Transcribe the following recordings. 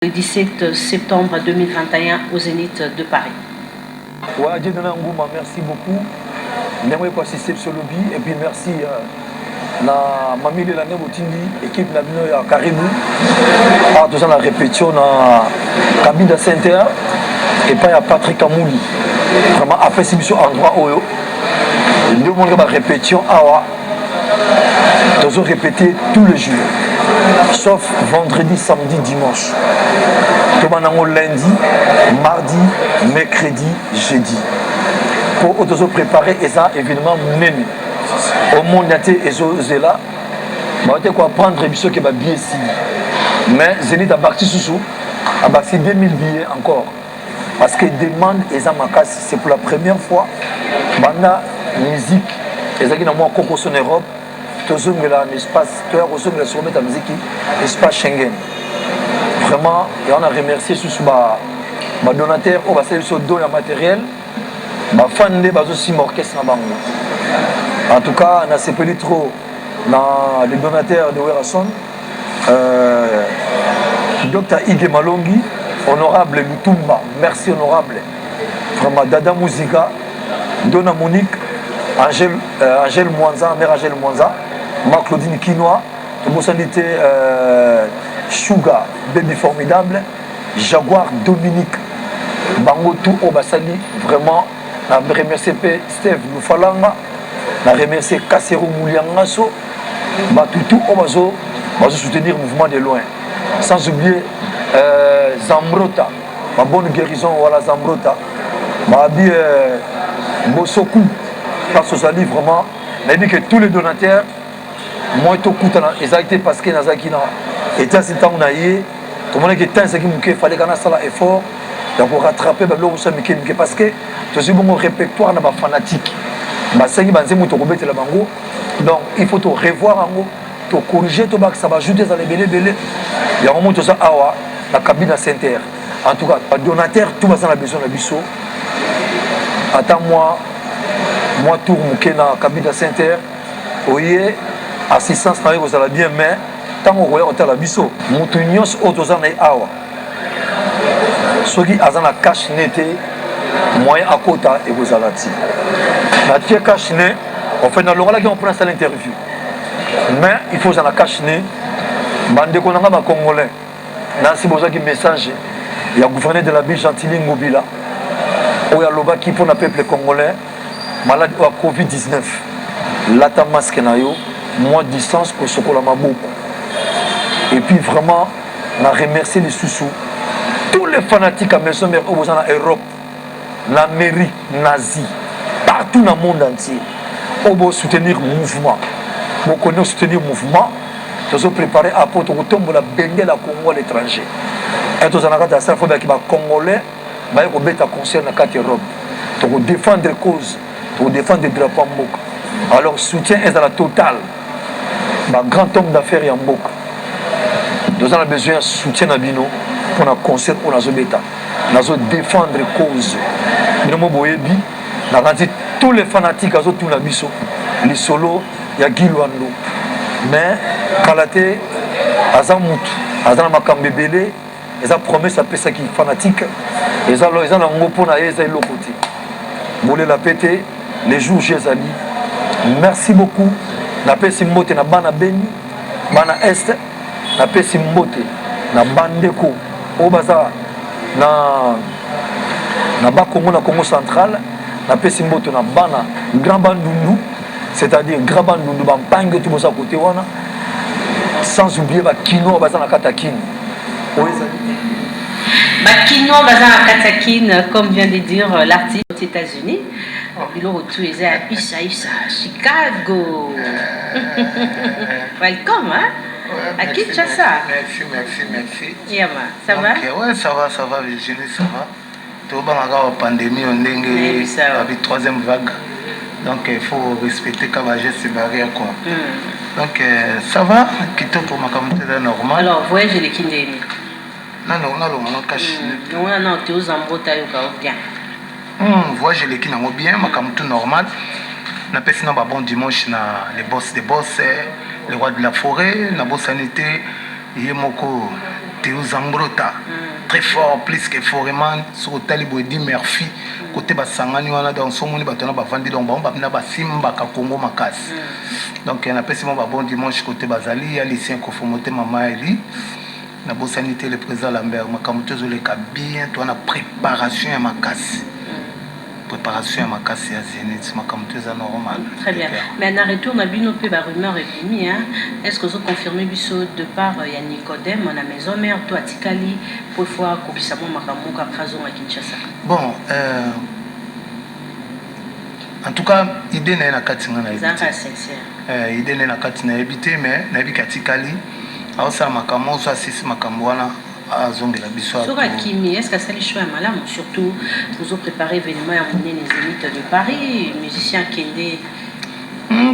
Le 17 septembre 2021 au Zénith de Paris. Ouais, Dieudonné Nguma, merci beaucoup. Ndenge oye koassiste biso lobi et puis merci na Mami Lela nde botindi équipe na bino ya Karibu. Awa toza na répétition na Kabinda Center epai ya Patrick Kamuli. Vraiment apesi biso endroit oyo nde omonaka ba répétition awa. Tozo répéter tous les jours sauf vendredi, samedi, dimanche. Tobanda yango lundi, mardi, mercredi, jeudi. Po oyo tozo préparer eza événement monene. Au monde entier ezozela baote ko apprendre biso ke ba billets esili. Mais Zenith abakisi susu, abakisi 2000 billets encore. Parce que demande eza makasi, c'est pour la première fois banda musique ezalaki na mwa kokoso na Europe, tozongela na espace, toya kozongela soko beta musique espace Schengen. Vraiment, et on a remercié susu ba donateur oyo basali biso don ya matériel, ba fan nde bazosimba orchestre na bango. En tout cas, nasepeli trop na le donateur de Werrason, Dr Ige Malongi, honorable Lutumba, merci honorable. Vraiment, Dada Musica, Donna Monique, Angèle Mwanza, mère Angèle Mwanza, Marc-Claudine Kinoa, tobosani te Sugar, baby formidable, Jaguar Dominique, bango tout oyo basali vraiment. Na remercier pe Steve Lufalanga, na remercier Kasero Mouliangaso, bato tout oyo bazo soutenir mouvement de loin. Sans oublier Zambrota, ma bonne guérison, voilà Zambrota. Babi Bosoku, parce que ozali vraiment, nayebi que tous les donateurs, moi tokutana ezalaki te parce que nazalaki na États-Unis ntango na ye, tomonaki temps ezalaki moke, fallait kana asala effort ya korattraper babiloko mosusu ya mike mike parce que tozwi bongo répertoire na bafanatique basengi banzembo tokobetela bango. Donc il faut to revoir yango, tocorriger, tobakisa, bajoute ezala ebele ebele. Yango mo toza awa na cabine ya Center. En tout cas, badonateur tout baza na besoin na biso, ata mwa tour moke na cabine ya Center oye, assistance na yo ekozala bien. Mais ntango okoya kotala biso, motu nyonso oyo toza na ye awa, soki aza na cache-nez te, moyen akota ekozala ti natie cache-nez. En fait, nalongolaki yango mpona asala interview, mais il faut ozala na cache-nez. Bandeko na nga bacongolais, nasi bozwaki message ya gouverneur de la ville, Gentili Ngobila, oyo alobaki mpona peuple congolais: malade oyo ya COVID-19, lata masque na yo, mwa distance, kosokola maboko. Et puis vraiment na remercier lisusu tous les fanatiques à Maison Mère oyo boza na Europe, na Amérique, na Asie, partout na monde entier, oyo bosoutenir mouvement, bokoni soutenir mouvement. Tozopréparer apo tokotombola bendele ya Congo à l'étranger. E toza na kati ya sala fo bayaki bacongolais baye kobeta concert na kati Europe. Tokodéfendre cause, tokodéfendre drapeau ya mboka. Alors soutien ezala total. Bagrand homme d'affaires ya mboka, toza na besoin ya soutien na bino mpona concert oyo nazobeta, nazodéfendre cause. Bino mo boyebi, nakanisi tous les fanatiques azotuna biso lisolo ya Guy Lwando, mais kala te, aza mutu aza na makambo ebele. Eza promesse apesaki fanatique, eza nango mpona ye, eza eloko te. Bolela pe te, les jours J ezali. Merci beaucoup. Napesi mbote na bana Beni, bana Est, napesi mbote na bandeko oyo baza na Bakongo, na Congo Central, napesi mbote na bana Grand Bandundu, c'est-à-dire Grand Bandundu, bampangi to boza kote wana, sans oublier bakinois baza na kati ya Kini oyo ezali. Bakinois baza na kati ya Kine, comme vient de dire l'artiste aux États-Unis. Biloko tu eza ya isa isa Chicago. Welcome, hein? Ouais, à merci, Kinshasa. Merci, merci, merci. Yama, ça Donc, va? Ouais, ça va, ça va, Virginie, ça va. Tobangaka pandémie ndenge Nayebisa wa. avec troisième vague. Donc il faut respecter kaka geste barrière quoi. Donc ça va, kitoko, makambo te, eza normal. Alors voyage eleki ndeni? Nano nalonga no cache. Wana na te ozambota yoka o bien. Voyage eleki nango bien, makambo tout normal. Napesi na babon dimanche na le boss des boss, le roi de la forêt, nabosani te ye moko. Théo Zambrota, très fort, plus que Foreman. Soki otali boye, Di Murphy, kote basangani wana. Donc so omoni bato wana bavandi, donc bango bapena basimbaka Congo makasi. Donc napesi mo babon dimanche kote bazali ya Lucien Kofo, motema Maeli. Nabosani te le président Lambert. Makambo to ezoleka bien, to wana préparation ya makasi, préparation ya makasi ya Zénith. Makambo to eza normal. Très bien. Mais na retour na bino mpe, barumeur ebimi, hein? Est ce que ozoconfirme biso de part ya Nicodème na maison mère to atikali po fo akokisa mwa makambo moko, après azonga Kinshasa? Bon, en tout cas idée na ye na kati, nga nayebi. Ezalaka sincère. Idée na ye na kati, nayebi te, mais nayebi ke atikali, aosala makambo oso, asisi makambo wana, azongela biso. Soki akimi, est ce que asali choix ya malamu? Surtout ozopréparé événement ya monene, Zénith de Paris, musicien akende.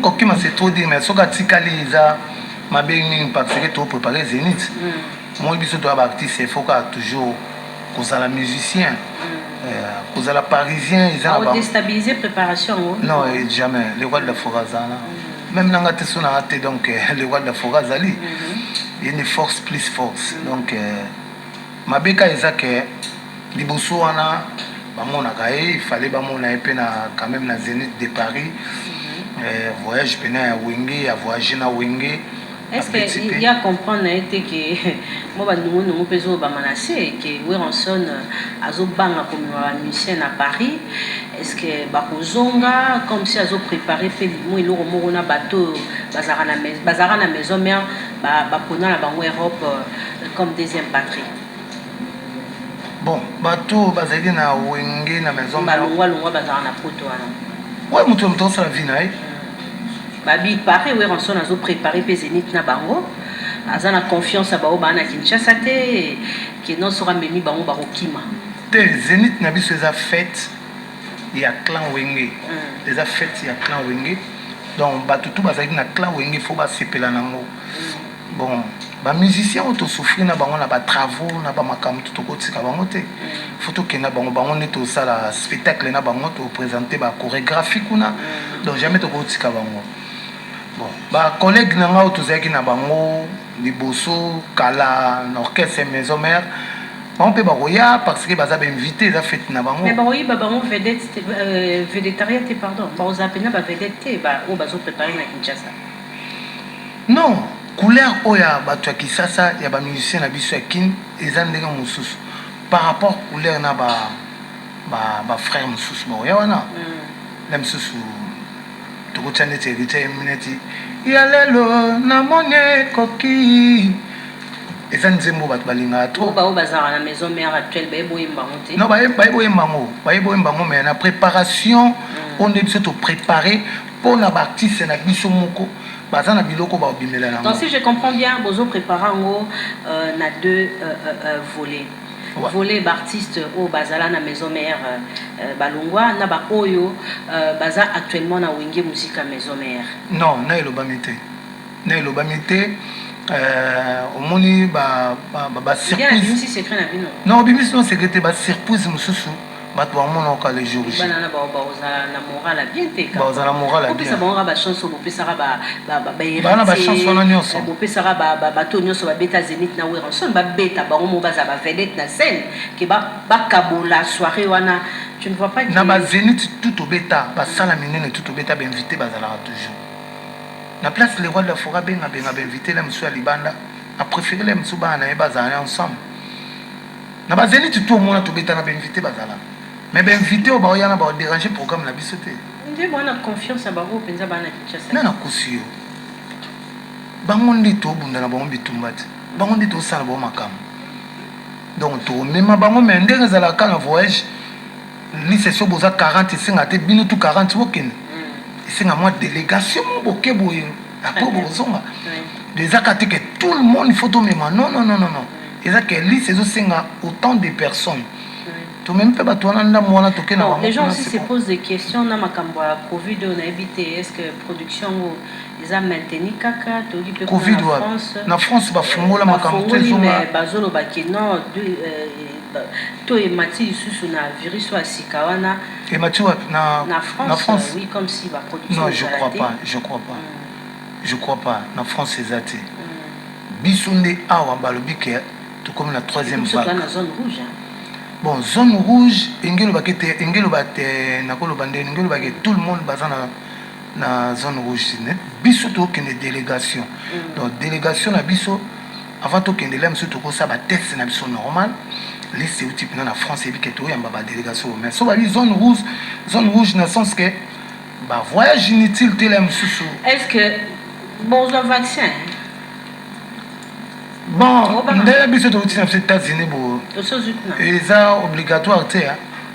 Kokima, c'est trop dire, mais soki atikali, eza mabe nini? Parce que topréparé Zénith. Moi, biso toya baartiste, il faut kaka toujours kozala musicien, kozala parisien eza na Odéstabiliser préparation yango. Non, jamais. Le roi de la forêt azala même nanga te, so nanga te. Donc le roi de la forêt azali, ye nde force plus force. Donc mabe ka eza ke liboso wana bamonaka ye, il fallait bamona ye mpe na quand même na Zénith de Paris. Voyage pena ya Wenge, ya voyage na Wenge. Est ce que ya comprendre na ye te ke mo bandungunungu mpe ezobama na se, ke Werrason azobanga komema bamusicien na Paris? Est ce que bakozonga comme si azopréparé mpe mo eloko moko na bato bazalaka na maison mère, bapona na bango Europe comme deuxième patrie? Bon, bato bazalaki na Wenge na maison. Balongwalongwa, bazalaka na poto wana. We, moto moto osala vie na ye. Babi pare Werrason azopréparé mpe Zénith na bango, aza na confiance ya bango baa na Kinshasa te, ke non, soki amemi bango, bakokima. Te, Zénith na biso eza fête ya clan Wenge. Eza fête ya clan Wenge, donc bato tu bazalaki na clan Wenge, fo basepela nango. Bon, bamusicien oyo tosouffrir na bango na batravaux na bamakambo to, tokotika bango te. Fo tokende na bango, bango nde tosala spectacle na bango, toprésente bachorégraphie kuna. Donc jamais tokotika bango. Bon, bacollègue na nga oyo tozalaki na bango liboso kala na orchestre maison mère, bango mpe bakoya parce que baza bainvité, eza fête na bango. Mais bakoyiba bango vedette te, vedettariat te, pardon, bakozala mpena bavedette te, oyo bazopréparé na Kinshasa. Non, couleur oyo ya bato ya Kisasa, ya bamusicien na biso ya Kine, eza ndenge mosusu par rapport couleur na bafrère mosusu bakoya wana. Na misusu tokotia neti Héritier, neti ya lelo namoni ekoki, eza nzembo bato balingaka trop. Oyo bazalaka na maison mère actuelle, baye boyemba yango te? Non, baye boyemba yango, baye boyemba yango, mais na préparation oyo nde biso topréparé mpo na baartiste na biso moko baza na biloko babimela nango. Donc si je comprends bien, bozo préparé yango na deux volets. Ouais. Volet baartiste oyo bazala na maison mère, balongwa, na baoyo baza actuellement na Wenge Musica Maison Mère. Non, na elobami te, na elobami te. Omoni Bien, abimisi secret na bino. Non, obimisi no secret te. Basurprise mosusu bato bamonaka le jour J. Bana na bao baozala na moral ya bien te. Baozala na moral ya Opesa bien. bango kaka bachance oyo bopesaka. Baa na bachance wana nyonso. Bopesaka bato nyonso babeta Zénith na Werrason, babeta bango mo, bazala bavedette na scène, ke bakabola soirée wana. Tu ne vois pas? Na bazénith tout obeta, basala minene tout obeta, bainvité bazalaka toujours na place. Le roi de la forêt abengabenga bainvité la mosusu ya libanda, apréféré la mosusu bana na ye bazala ensemble. Na bazénith tout omona tobeta, na bainvité bazala, mais bainvité oyo baoya na baodérange programme na biso te. Nde bwana confiance ya bango mpenza bana Kinshasa. Na nakosi yo, bango nde tobunda na bango bitumba te, bango nde tosala bango makambo. Donc tomema bango, mais ndenge ezalaka na voyage, liste so boza 40, esenga te bino tu 40 bokende. Esenga mwa délégation mo boke boye, après bozonga. Ezaka te ke tout le monde il faut tomema. Non, non, non, non, non, eza ke liste ezosenga autant de personnes, tomemi mpe bato wana, ndambo wana toke na Bon, bango. les gens Kuna, aussi c'est se bon. posent des questions na makambo ya Covid oyo. Nayebi te, est ce que production yango eza maintenu kaka? Toyoki mpe kuna Covid na wapi? France. Na France bafungola makambo to Bafungoli, ezonga. mais bazoloba ke non, to emati lisusu na virus oyo ya sika wana. Emati wapi? Na, Na France. Na France? Oui, comme si baproduction Non, je ezala crois te. pas, je crois pas, je crois pas. Na France eza te. Biso nde awa balobi ke Tokomi na troisième Biso toza vague. na zone rouge, hein. Bon, zone rouge enge elobaki te, enge eloba te, nakoloba nde enge elobaki tout le monde baza na zone rouge. Ne biso tokende délégation. Donc délégation na biso, avant tokende la biso, tokosala batest na biso normal. Liste euti mpena na France, eyebi ke toyamba badélégation. Mais so babi zone rouge, zone rouge na sens ke bavoyage inutile te la mosusu. Est ce que bozwa vaccin? Bon, Obanga. Nde biso touti na biso États-Unis bo. Tosozwi kuna. Eza obligatoire te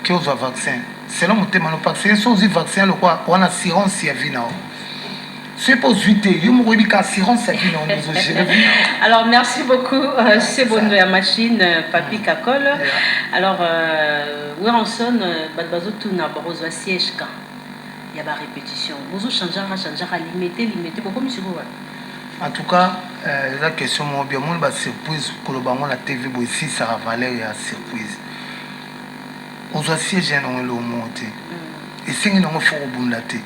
ke ozwa vaccin selon motema no, parce que so ozwi vaccin lokwa wana assurance ya vie na yo. Soki mpo ozwi te, yo moko oyebi ka assurance ya vie na yo nde ozogérer vie na yo. Alors, merci beaucoup, c'est bon la machine, Papi Kakol. Alors, Werrason, bato bazotuna bakozwa siège quand ya barépétition. Bozochangeaka changeaka, limete limete, bokomi sikoyo wapi? En tout cas, eza question moko bien. Omoni basurprise, koloba yango na TV boye esisaka valeur ya surprise. Ozwa siège ya nango eloko moko te. Esengi nango fo kobunda te,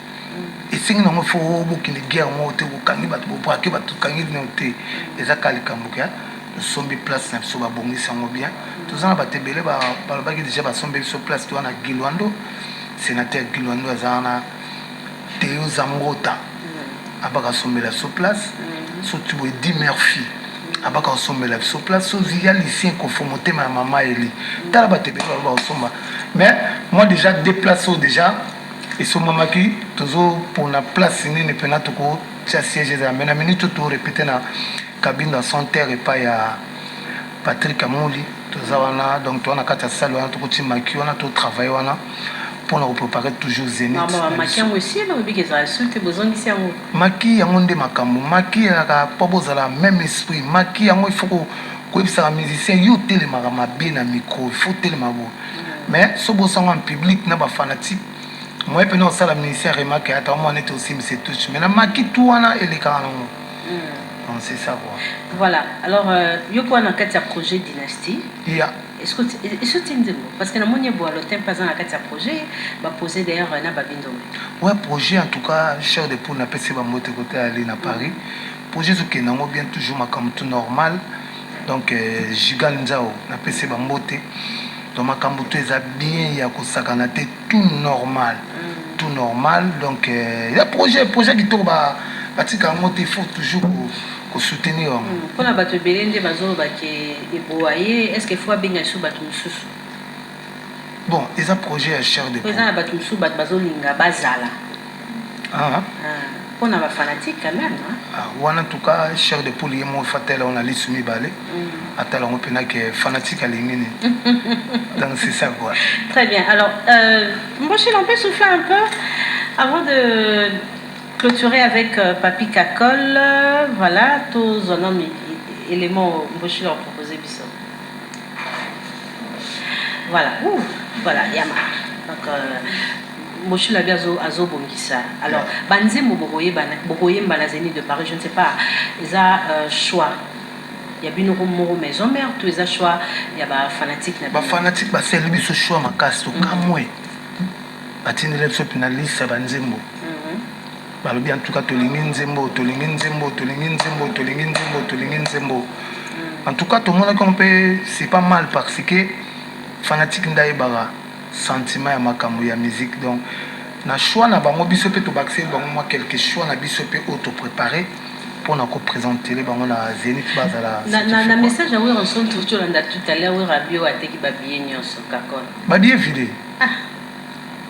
esengi nango fo bokende guerre moko te, kokangi bato, bobrake bato, okangi bino te. Eza kaka likambo ke tosombi place na biso, babongisi yango bien. Toza na bato ebele balobaki déjà basombi biso place. To wana Gilwando, sénateur Gilwando aza wana, Teo Zangota abaka asombela biso place. Soki boye Di Murphy abaka kosombela biso place. Soki ya Lucien Kofo, motema ya mama Eli, tala bato ebele baloba kosomba. Mais moi déjà deux places oyo déjà esombamaki, tozopona place nini mpena tokotia siège ezala. Mais na minute oyo torépété na cabine ya sans terre epai ya Patrick Amuli. Toza wana, donc toza na kati ya salle wana, tokoti maki wana, totravaille wana mpona kopréparer toujours Zénith na maki biso. Yango esili, obiki ezala su te, bozongisi yango. Maki yango nde makambo. Maki ezalaka mpo bozala même esprit. Maki yango, il faut koyebisaka musicien: yo otelemaka mabe na micro, il faut telema boye. Mais so bosango en public na bafanatique, moye mpena osala musicien remarque ata omwana neti osimbisa touche. Mais na maki tu wana elekaka nango. Donc c'est ça quoi. Voilà. Alors, yo mpo na kati ya projet Dynastie, ya est-ce que est-ce que nzembo, parce que namoni eboalo te mpe aza na kati ya projet, bapose d'ailleurs na babindombe. Ouais, projet en tout cas, Chair de Poule, napesi bambote kote ali na Paris. Projet ezokende yango bien, toujours makambo tout normal. Donc Gigal Nzao, napesi bambote. Donc makambo to eza bien ya kosakana te, tout normal, tout normal. Donc ya projet, projet kitoko, batika yango te, il faut toujours kosoutenir yango. Mpona bato ebele nde bazoloba ke eboa ye, est ce que faut abenga lisusu bato mosusu? Bon, eza projet ya Chair de Po eza na bato mosusu, bato bazolinga bazala. Ah. Mpona bafanatique quand même, hein? Ah, wana en tout cas Chair de Poule ye moko fatela wana lisu mibale, atala yango mpena ke fanatique alingi nini. Donc c'est ça quoi. Très bien. Alors, Mbochil, on peut souffler un peu avant de clôturer avec Papi Kakol. Voilà, tous un homme élément Mbochil a proposé biso. Voilà, ouh, voilà, Yama. Donc, Mbochil abi azo azobongisa. Alors, banzembo bokoyemba na Zénith de Paris, je ne sais pas, eza choix ya bino moko maison mère to eza choix ya bafanatique na bino? Bafanatique basali biso choix makasi, tokamwe. Batindeli biso mpena liste ya banzembo. Balobi: en tout cas tolingi nzembo, tolingi nzembo, tolingi nzembo, tolingi nzembo, tolingi nzembo. En tout cas tomonaki yango mpe c'est pas mal, parce que fanatique nde ayebaka sentiment ya makambo ya musique. Donc na choix na bango, biso mpe tobakiseli bango mwa quelque choix na biso mpe oyo topréparé mpona koprésentele bango na Zénith, bazala Na message ya Werrason tolanda tout à l'heure, Wera bio ateki babillet nyonso, Kakol. Babillet vide.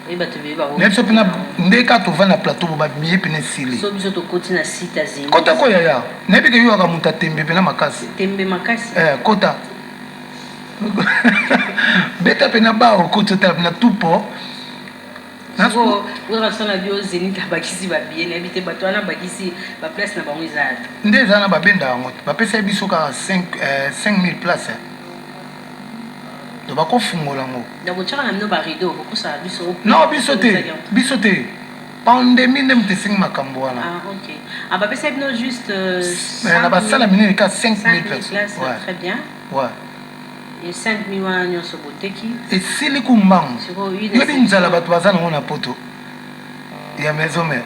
Oyi bato ebele. Na biso mpena nde kaka tovanda na plateau bo, babillet pene esili. So biso tokoti na site ya Zénith. Kota ko yaya, nayebi ke yoyaka moto atembe mpena makasi. Tembe makasi. Eh, kota beta mpena ba okoti otala mpena tout po. Sikoyo Werrason na bio Zénith abakisi babillet, nayebi te bato wana bakisi baplace na bango eza te. Nde eza na babenda yango te, bapesaki biso kaka 5000 place, donc bakofungola yango. Donc botiaka na bino barideau, bokosala biso. Non, biso te, biso te. Pandémie nde moto esengi makambo wana. Ah ok, ah, bapesaki bino juste na basala minene ka 5000 places. Ouais. Très bien. Ouais. Et 5000 wana nyonso boteki? Esili ku mbangu. Yoyebi nzala bato baza nango na poto. Ya Maison Mère,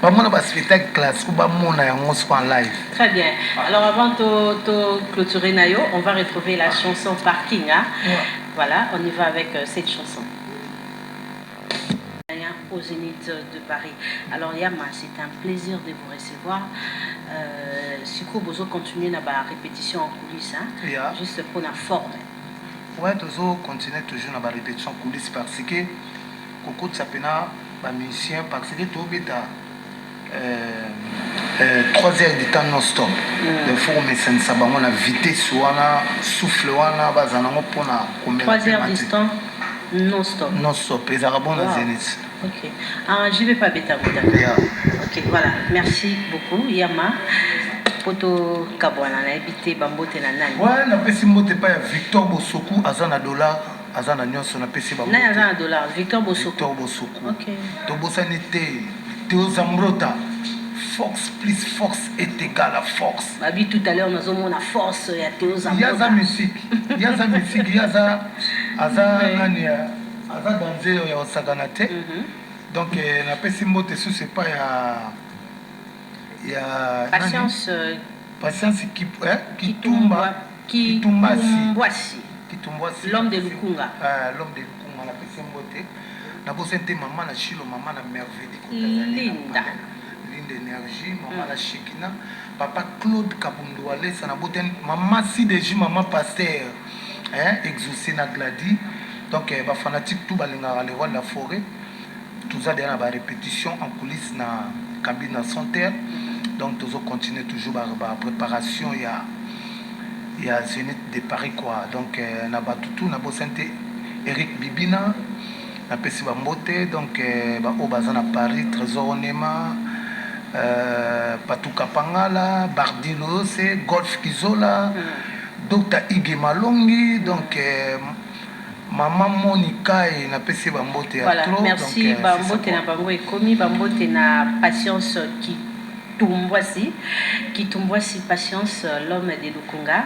bamona baspectacle classe, bamona yango soko en live. Très bien. Alors avant de clôturer na yo, on va retrouver la chanson Parking, hein? Ouais. Voilà, on y va avec cette chanson au Zénith de Paris. Alors Yama, c'est un plaisir de vous recevoir. Siko bozo continuer na ba répétition en coulisses, hein? Yeah. Juste pour la forme. Ouais, tozo continuer toujours na ba répétition coulisses parce que kokotisa mpena bamusicien, parce que tobeta 3 heures de temps non stop. Il faut komesanisa bango na vitesse wana, souffle wana baza nango mpona komela. 3 heures de temps non stop. Non stop ezalaka bon na Zénith. Ok. Ah, je vais pas bêta. Yeah. Ok, voilà. Merci beaucoup, Yama. Poto kabwana, nayebi te bambote na nani. Ouais, napesi mbote epai ya Victor Bosoku, aza na dollar, aza na nyonso, napesi. Nani aza na dollar? Victor Bosoku. Victor Bosoku. Ok. Tobosani te Teo Zambrota, force plus force est égal à force. Babi, tout à l'heure nazomona force ya Teo. Ye aza musique, ye aza musique, ye aza nani, aza danze ya kosakana te. Donc napesi mbote susu epai ya Patience. Patience Kitumba. Kitumbwasi. Kitumbwasi. L'homme de Lukunga. L'homme de Lukunga, napesi mbote. Nabosani te mama na Shilo, mama na Merveille. Linda. Linda Énergie, mama na Shekina, papa Claude Kabundu Alesa, nabotani mama Sideji, mama pasteur, hein, Exaucé na Gladi. Donc bafanatique tout balingaka le roi de la forêt, toza deya na barépétition en coulisse na cabine na santerre. Donc tozocontinue toujours bapréparation ya Zénith de Paris, quoi. Donc na bato tu, nabosani te Eric Bibina, napesi bambote. Donc baoyo baza na Paris, Trésor Onema, Patuka Pangala, Bardilose, Golf Kizola, Dr Ige Malongi, donc mama Monika, e napesi bambote ya Voilà, trop. Merci. Donc, bambote na bango ekomi, bambote na Patience Kitumbwasi, Kitumbwasi Patience, l'homme de Lukunga.